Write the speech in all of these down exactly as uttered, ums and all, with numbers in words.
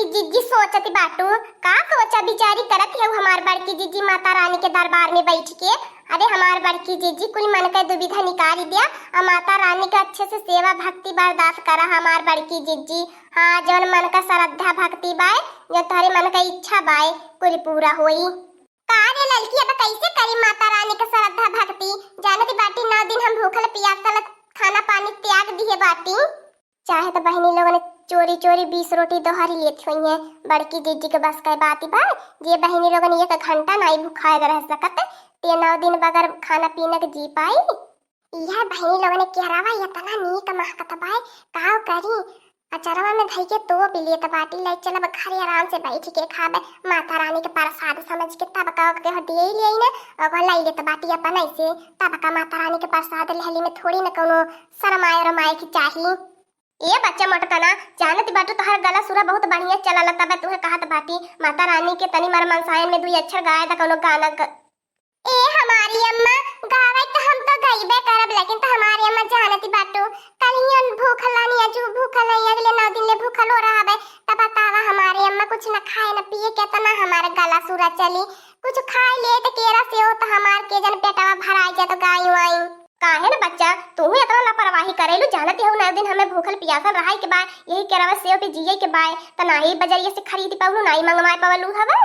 जिज्जी सोचत बाटू, का सोचा बिचारी करत है हमार बड़की जिज्जी माता रानी के दरबार में बैठ के? अरे हमार बड़की जिज्जी कुल मन के दुविधा निकाली दिया, आ माता रानी के अच्छे से सेवा भक्ति बरदास करा हमार बड़की जिज्जी। हाँ, जौन मन का श्रद्धा भक्ति बाय, जो तोहरे मन का इच्छा बाय, कुल पूरा होई। का रे ललकी, अब कैसे करी माता रानी के श्रद्धा भक्ति? जानत बाटी, नौ दिन हम भूखल पियासल खाना पानी त्याग दिए बाटी। चाहे तो बहिनी लोगन चोरी चोरी बीस रोटी दोहरी लेत होइहें। बड़की जिज्जी के बस के बात बा, जे बहिनी लोगन एक घंटा नाई भुखाए रह सकत, ते नौ दिन बगैर खाना पीना के जी पाई? यह बहिनी लोगन के केरवा इतना नीक महकत बाय, काव करी? अचरवा में धई के तोप लेत बाटी, ले चलब घरे आराम से बैठ के खाबे, माता रानी के प्रसाद समझ के तब का के हो दे ले ना, ओकर ले लेत बाटी अपन ऐसे, तब का माता रानी के प्रसाद लेहली में थोड़ी न कोनो शरमाए रमाए की चाही। ए बच्चा मोटकना, जानत बाटू तोहर गला सुरा बहुत बढ़िया चलल, तबे तुहे कहत बाटी, माता रानी के तनी मर मनसायन में दुई अक्षर गाए द कोनो गाना ग-, ए हमारी अम्मा, गावे तो हम तो गईबे करब, लेकिन तो हमारी अम्मा जानत बाटू, कल ही हम भूखल रहनी, अजू भूखल नहीं, अगले नौ दिन ले भूखल हो रहबे, तब बतावा हमारी अम्मा कुछ न खाए न पिए, केतना हमार गला सुरा चली, कुछ खाए ले तो केरा सेव तो हमार के जन पेटवा भराई जात गाई वाई। काहे न बच्चा, तू ही इतना लापरवाही करेलू, जानत हऊ नौ दिन हमें भूखल पियासल रहाई के बाय, यही केरवा सेव पे जिए के बाय, त नाही बजरिया से खरीद पवलू, नाही मंगवाए पवलू हवे।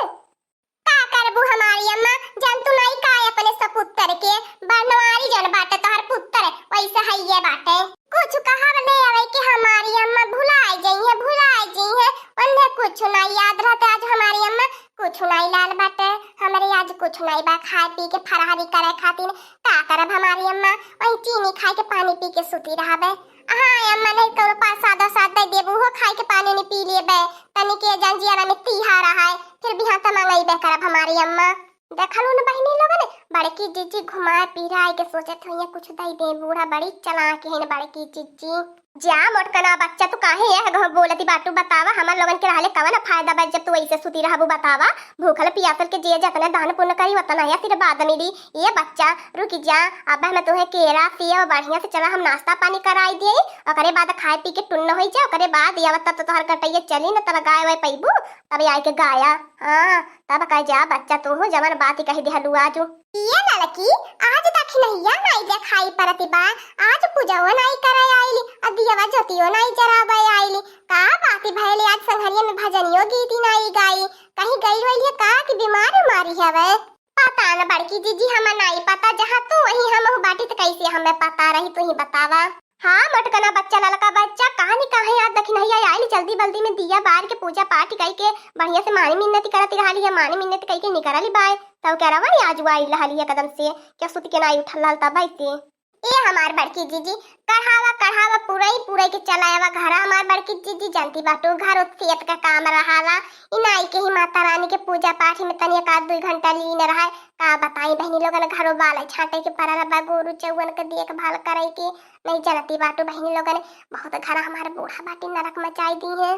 का करबू हमारी अम्मा, जान तू नाही का अपने सपुत्र के, बनवारी जन बाटे तोहर पुत्र, वैसे है ये बाटे। कुछ कहब ले आवे के हमारी अम्मा भुलाए जइहे, भुलाए जइहे, उन्हें कुछ ना याद रहते। आज हमारी अम्मा कुछ नाई लाल बाटे, हमरे आज कुछ नाई बा खाए पी के फरारी करे खातिर। का करब हमारी अम्मा, वही चीनी खाए के पानी पी के सुती रहबे। हाँ अम्मा, नहीं कौनो प्रसाद वसाद दे देबू हो, खाए के पानी नहीं पी लेबे, तनी के जंजियारा में तीहा रहा है, फिर बिहान त मंगईबे करब हमारी अम्मा। देखलू न बहिनी लोगन, बड़की जिज्जी घुमाए फिराए के सोचत होइए कुछ दई दे, बूढ़ा बड़ी चालाक है न बड़की जिज्जी। जा मोटकना बच्चा, तू काहे यह घ-, बोलती बाटू? बतावा, हमर लोगन के रहले कवन फायदा बा, जब तू ऐसे सुती रहबू? बतावा, भूखल पियासल के जे जतने दान पुण्य करी, उतना ही आशीर्वाद मिली। ये बच्चा, रुक जा, अब हम तुहे केरा, सेव बढ़िया से चला, हम नाश्ता पानी कराई दिए, ओकरे बाद खाए पी के टुन्न होई जा, ओकरे बाद आवत तब तो तोहर कटैया चली न, तब गाय वाय पैबू, तब आए के गाया। हाँ, तब कह जा बच्चा, तू हो जवन बात कह दिहलू आजू। ये ललकी, आज दखिनहिया नाई देखाई परत बा, आज पूजवा नाई करे आइली, आ दियवा ज्योतियो नाई जरावे आइली। का बात भइले, आज संघरिया में भजनियो गीती नाई गाई, कहीं गइल वइल है का कि बीमार उमारी हवे? पता न बड़की जिज्जी, हमें नाई पता, जहाँ तू वहीं हम बाटी त कैसे हमें पता रही, तू ही बतावा। हाँ मोटकना बच्चा, ललका बच्चा, कहानी काहे आज दखिनहिया आइल, जल्दी बल्दी में दिया बार के पूजा पाठ कई के बढ़िया से मानी मिन्नती करत रहली है, मानी मिन्नती कई के निकरली बाय, तब केरवा आज आइल रहली है कदम से, क्या सुत के नाई उठल रहल तब ऐसे। ए हमार बड़की जिज्जी, कढ़ावा कढ़ावा पुरई पुरई के चला आवा घर, हमार बड़की जिज्जी जानती बाटू घर उत्सियत का काम रहाला, ई नाई के ही माता रानी के पूजा पाठ में तनी एक आध दुई घंटा लीन रहे, का बताई बहिनी लोगन, घरो बाल छाटे के पड़ल बा, गोरू चौवन के देखभाल करे के, नहीं जानती बाटू बहिनी लोगन, बहुत घर हमार बूढ़ा बाटी नरक मचाई दी है।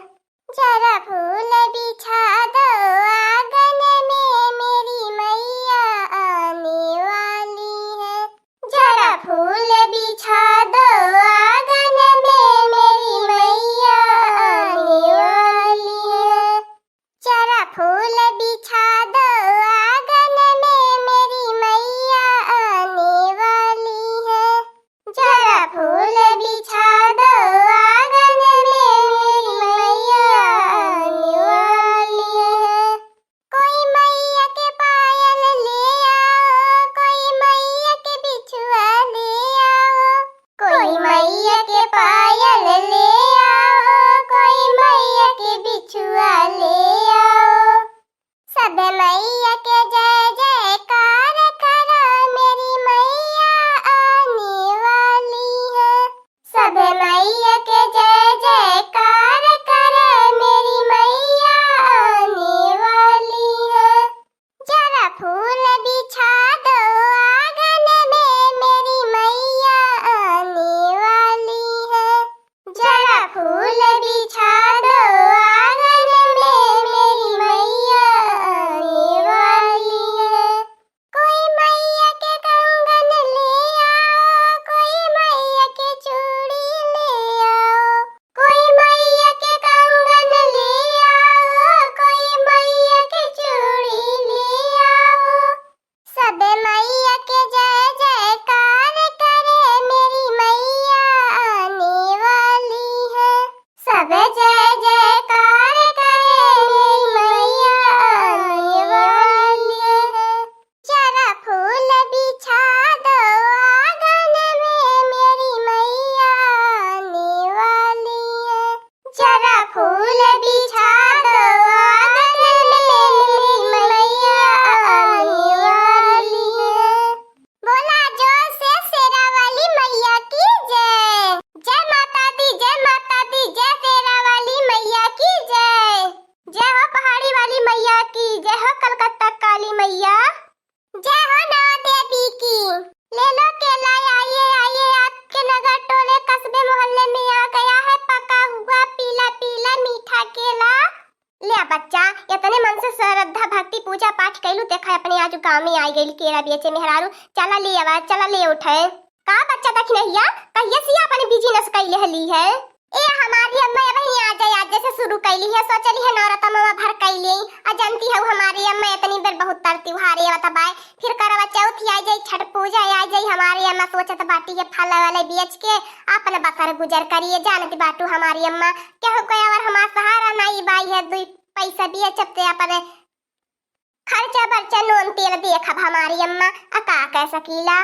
जरा फूल बिछा दो आंगन में, मेरी मैया आने वाली है। जरा फूल बिछा दो आंगन में, मेरी मैया आने वाली है। जरा फूल बिछा दो आंगन में, मेरी मैया आने वाली है। जरा फूल बिछा दो आंगन में, मेरी मैया आने वाली है। कोई मैया के पायल ले आओ, कोई मैया के बिछुआ ले आओ, कोई मैया फूल बिछा दो आंगन में, मैया आने वाली है। बोला जोर से शेरा वाली मैया की जय। जय माता दी, जय माता दी, जय शेरा वाली मैया की जय। जय हो पहाड़ी वाली मैया की, जय हो कलकत्ता काली मैया। जय हो नौ देवी की। ले लो केला, आइए, आइए, आपके नगर टोले कस्बे मोहल्ले में आ गया है पका हुआ पीला पीला मीठा केला। ले बच्चा, इतने मन से श्रद्धा भक्ति पूजा पाठ कैलू, देखा अपने आज गाँव में आई गई केला बेचे मेहरारू। चला ले आवा, चला ले उठे। का बच्चा दखिनहिया, कहिया से अपन business कैले हली है? ए हमारी अम्मा, ए बहिनी, आज, आज जैसे शुरू कैली है, सोचली है नवरतमवा भर कैली। आ जानती हऊ हमारी अम्मा इतनी बेर बहुत तर त्योहार आवत बाय, फिर करवा चौथ आ जाई, छठ पूजा आ जाई, हमारी अम्मा सोचत बाटी है फल वाले बेच के अपन बसर गुजर करिए। जानत बाटू हमारी अम्मा, केहू कोई और हमार सहारा नाई बाई है, दुई पैसा बेचब ते अपन खर्चा बर्चा नून तेल देखब हमारी अम्मा, आ का कह सकीला।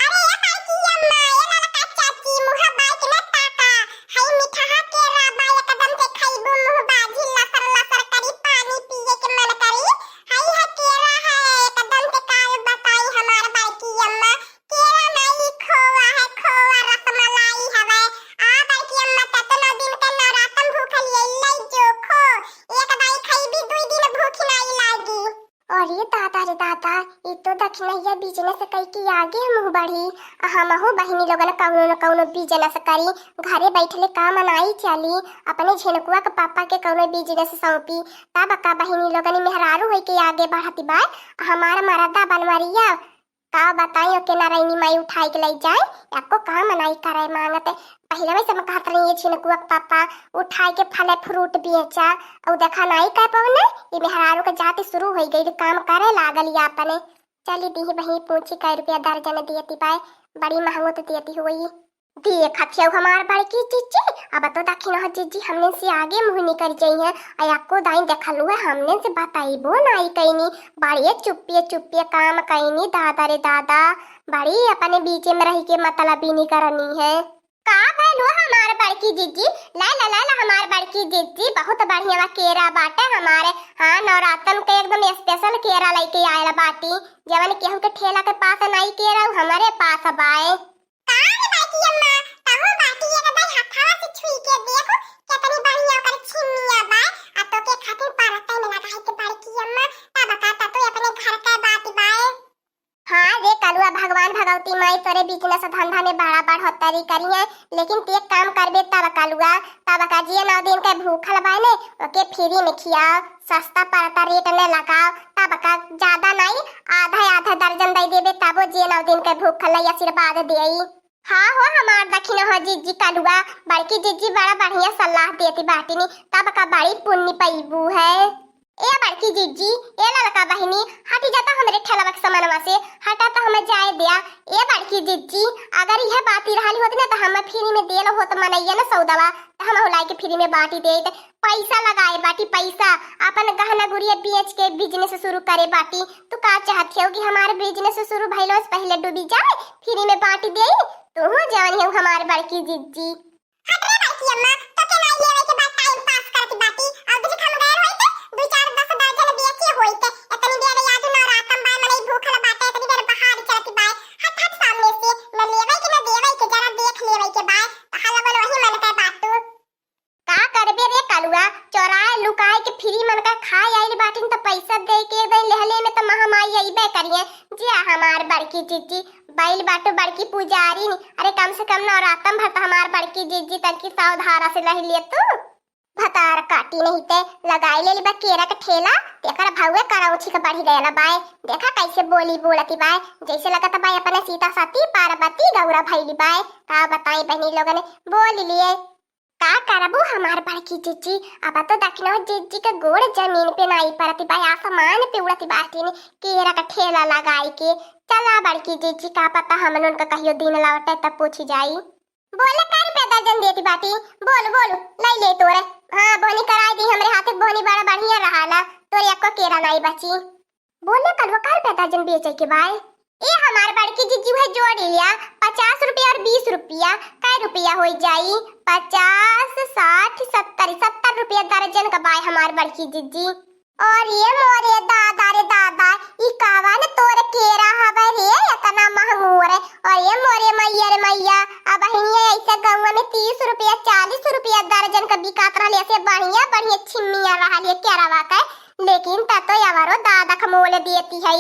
अरे ए बड़की अम्मा, ए ललका चाची, मुँह बाइक न ताका, हई मिठहा केरा बा, एकदम से खइबू मुँह बाजी लसर लसर करी, पानी पिए के मन करी। हई है केरा है, एकदम से काल बताई हमार बड़की अम्मा, केरा नाई, खोवा है, खोवा रसमलाई हवे। आ बड़की अम्मा, केतना दिन के नवरातन भूखल यही लाई जो खो, एक दाई खइबी, दुई दिन भूखी नाई लागी। अरे दादा रे दादा, ई तो दखिनहिया business कई के आगे मुँह बढ़ी। आ हमहू बहिनी लोगन कौनो न कौनो business करी, घरे बैठले काम नाई चली। अपने झिनकुआ के पापा के कौनो business सौंपी, तब का बहिनी लोगन मेहरारू होई के आगे बढ़ती बाय। आ हमार मरदा बनवरिया, का बताई, ओके नारायणी माई उठाई के लई जाए, एको काम नाई करे मांगत। पहिले वैसे हम कहत रही, ये झिनकुआ के पापा उठाई के फले fruit बेचा, अउ देखा नाई कह पवने, ई मेहरारू के जाति शुरू होई गई, काम करे लागल या अपने। चली दीही बही पूछी कै रुपया दर्जन दियती बाय, बड़ी महंगो तो दियती हुई। देखत हऊ हमार बड़की जिज्जी, अब तो दखिनहा जिज्जी हमने से आगे मुँह निकल जइहैं। आ एको दाई देखलू है, हमने से बताइबो नाई कइनी, बड़े चुप्पे चुप्पे काम कइनी, दादा रे दादा, बड़ी अपने बीचे में रही के मतलबी निकरनी है। का भइल हो हमार बड़की जिज्जी? ला ला ला ला हमार बड़की जिज्जी, बहुत बढ़िया केरा बाटे हमारे। हाँ, नवरातन के एकदम special केरा लइके आयल बाटी, जवन केहू के ठेला के पास नाई केरा, उ हमरे पास बाए। का रे बड़की अम्मा, तहु बाटी एक दाई हथवा से छुई के देखो, केतनी बढ़िया ओकर छिमिया बा, आ तोके खातिर परतै में लगाई के बड़की अम्मा, तब का त तू अपने घर के बात बाए। हाँ रे कलुआ, भगवान भगवती माई तोरे business धंधा में बड़ा बढ़ोतरी करिहैं, लेकिन तू एक काम करबे तब कलुआ, तब का जे नौ दिन के भूखल बाय ने, ओके free में खियाओ, सस्ता परता rate में लगाओ, तब का ज्यादा नाई, आधा आधा दर्जन दे देबे, तबो जे नौ दिन के भूखल है आशीर्वाद देई। हाँ हो हमार दखिनहा जिज्जी कलुआ, बड़की जिज्जी बड़ा बढ़िया सलाह देती बाटिनी, तब का बड़ी पुण्य पइबू है। ए बड़की जिज्जी, ए ललका बहिनी, हटी जाता हमरे ठेलवा के समनवा से, हटा त हमें जाए दिया। ए बड़की जिज्जी, अगर यह बात ही रहली होती ना, त हम free में देल होत मनैया न सौदवा, त हम हुलाई के free में बांटी देत। पैसा लगाए बाटी, पैसा, अपन गहना गुरिया बेच के business शुरू करे बाटी। तू का चाहत हो कि हमार business शुरू भइलो से पहिले डूबी जाए, free में बांटी देई? तू हो जवन हो हमार बड़की जिज्जी। हट रे बड़की अम्मा, तोके नाई लेवे के बाद time pass करत बाटी। और दूसरे हम गए होइत, दू चार दस दर्जन बेचे होइत। इतनी देर याद नवरातन बाय, मनई भूखल बाटे, इतनी देर बाहर चलत बाय। हट, हट सामने से, न लेवे के, न देवे के, जरा देख लेवे के बाय। तो हल्ला बोल वही मन के बात तू। का करबे रे कलुआ, चोराए लुकाए के free मन का खाए आइल बाटिन, त पैसा दे के दे लेहले में त महामाई अइबे करिए। जे हमार बड़की जिज्जी, बैल बाटो बड़की पुजारी नी, अरे कम से कम नवरातन भर त हमार बड़की जिज्जी तनकी सावधारा से रह ले तू। भतार काटी नहीं ते लगाई लेली बा केरा के ठेला, तेकर भउए करौछी के बढ़ी गयल बाय। देखा कैसे बोली बोलती बाय, जैसे लगत बाय अपने सीता सती पार्वती गौरा भैली बाय। का बताई बहनी लोगन, बोली लिए। का करबू हमार बड़की जिज्जी, अब तो दखिनहो जिज्जी के गोड़ जमीन पे नाई परती बाय, आसमान पे उड़ती बाटिन, केरा के ठेला लगाई के। चला बड़की जिज्जी, का पता हमन उनका कहियो दिन लौटे तब पूछी जाई। बोले कै रुपया दर्जन देती बाटी, बोल बोल, लाई ले तोरे। हाँ, बोनी कराई दी हमरे हाथे, बोनी बड़ा बढ़िया रहाला, तोरे एको केरा नाई बची। बोले कलुआ कै रुपया दर्जन बेचे के बाय? ए हमार बड़की जिज्जी है जोड़ लिया, पचास रुपया और बीस रुपया, कै रुपया होई जाई? पचास, साठ, सत्तर, सत्तर रुपया हमार बड़की जिज्जी। और ये मोरे दादा रे दादा, ई कावन तोर केरा हवे रे, इतना महंगूर। और ये मोरे मैया रे मैया, अबहिनिया ऐसे गौवा में तीस रुपया, चालीस रुपया दर्जन का बिकात रहल, ऐसे बढ़िया बढ़िया छिम्मिया रहल ये केरवा के, लेकिन त तो अवरो दादा का मोल देती है।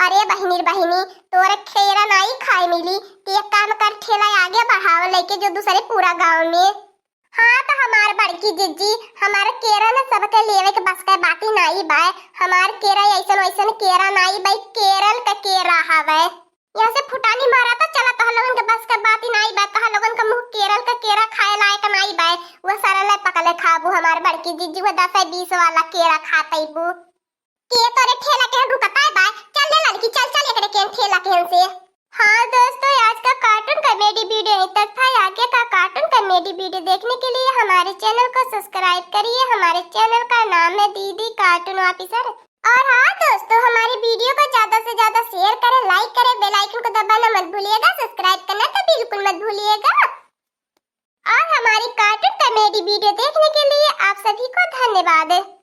अरे बहिनी रे बहिनी, तोर केरा नाई खाए मिली, ते एक काम कर, ठेला आगे बढ़ाव, लेके जो दूसरे पूरा गाँव में। हाँ, त हमार बड़की जिज्जी, हमार केरा न सबके लेवे के बस के बाती नाई बाय। हमार केरा ऐसन वैसन केरा नाई बाय, केरल के केरा हवे। यहाँ से फुटानी मारा त चला, तोह लोगन के बस के बाती नाई बाय, तोह लोगन के मुँह केरल के केरा खाए लायक नाई बाय। वो सारा ले पकले खाबू हमार बड़की जिज्जी, वो दस बीस वाला केरा खा पैबू। के तोरे ठेला के रुकता है बाय, चल ले लड़की, चल चल एकरे केन ठेला केन से। हाँ दोस्तों, आज का cartoon comedy video यहीं तक था। आगे का cartoon comedy video देखने के लिए हमारे channel को subscribe करिए। हमारे channel का नाम है दीदी Cartoon Officer। और हाँ दोस्तों, हमारी video को ज्यादा से ज्यादा share करें, like करें, bell icon को दबाना मत भूलिएगा, subscribe करना तो बिल्कुल मत भूलिएगा। और हमारी cartoon comedy video देखने के लिए आप सभी को धन्यवाद।